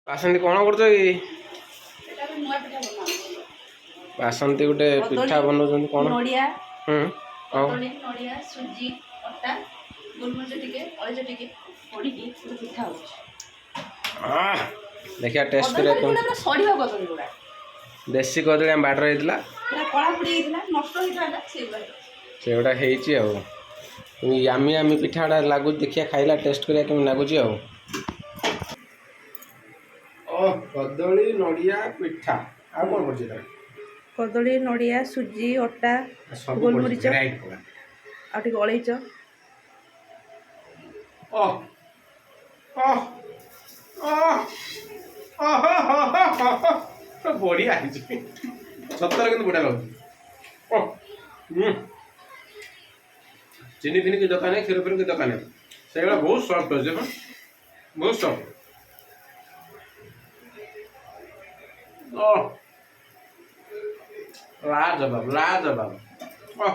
ବାସନ୍ତୀ, କ'ଣ କରୁଛ କି? ଏଟା ବି ନୂଆ ପିଠା ବନାଉଛି। ବାସନ୍ତୀ ଗୋଟେ ପିଠା ବନଉଛନ୍ତି କ'ଣ? ନଡ଼ିଆ। ହଉ। କଦଳୀ, ନଡ଼ିଆ, ସୁଜି, ଅଟା, ଗୋଲମରିଚ ଟିକେ, ଅଳେଇଚ ଟିକେ ପଡ଼ିକି ଗୋଟେ ପିଠା ହେଉଛି। ଆଃ, ଦେଖିବା ଟେଷ୍ଟ କଦଳୀ କରିବା ମାନେ କେମିତି। ପୁରା ସଢ଼ିବ କଦଳୀ ଗୁଡ଼ା। ଦେଶୀ କଦଳୀ ଆମ ବାଡ଼ିରେ ହେଇଥିଲା। ପୁରା କଳା ପଡ଼ି ଯାଇଥିଲା, ନଷ୍ଟ ହେଇଥାନ୍ତା, ସେଇଗୁଡ଼ା ହେଇଛି। ସେଗୁଡ଼ା ହେଇଛି ଆଉ ୟାମି ୟାମି ପିଠା ଗୁଡ଼ା ଲାଗୁଛି। ଦେଖିବା, ଖାଇଲା ଟେଷ୍ଟ କରିବା କେମିତି ଲାଗୁଛି। ଆଉ ଓ କଦଳୀ ନଡ଼ିଆ ପିଠା, ଆଉ କ'ଣ ପଡ଼ିଛି ତାର? କଦଳୀ, ନଡ଼ିଆ, ସୁଜି, ଅଟା, ସବୁ ଗୋଲମରିଚ। ପଡ଼ିଛି ଭେରାଇଟି ପ୍ରକାର। ଆଉ ଟିକେ ଅଳେଇଚ। ଓହ ଓହ ଓହ ଓହ, ବଢ଼ିଆ ହେଇଛି ସତରେ, କିନ୍ତୁ ବଢ଼ିଆ ଲାଗୁଛି। ଓହ ହୁଁ ଚିନି ଫିନି କିଛି ଦରକାର ନାହିଁ, କ୍ଷୀର ଫିର କିଛି ଦରକାର ନାହିଁ। ସେଗୁଡ଼ା ବହୁତ ସଫ୍ଟ ଅଛି, ଦେଖ, ବହୁତ ସଫ୍ଟ। ଓହ, ଲାଜବାବ, ଲାଜବାବ। ଓହ।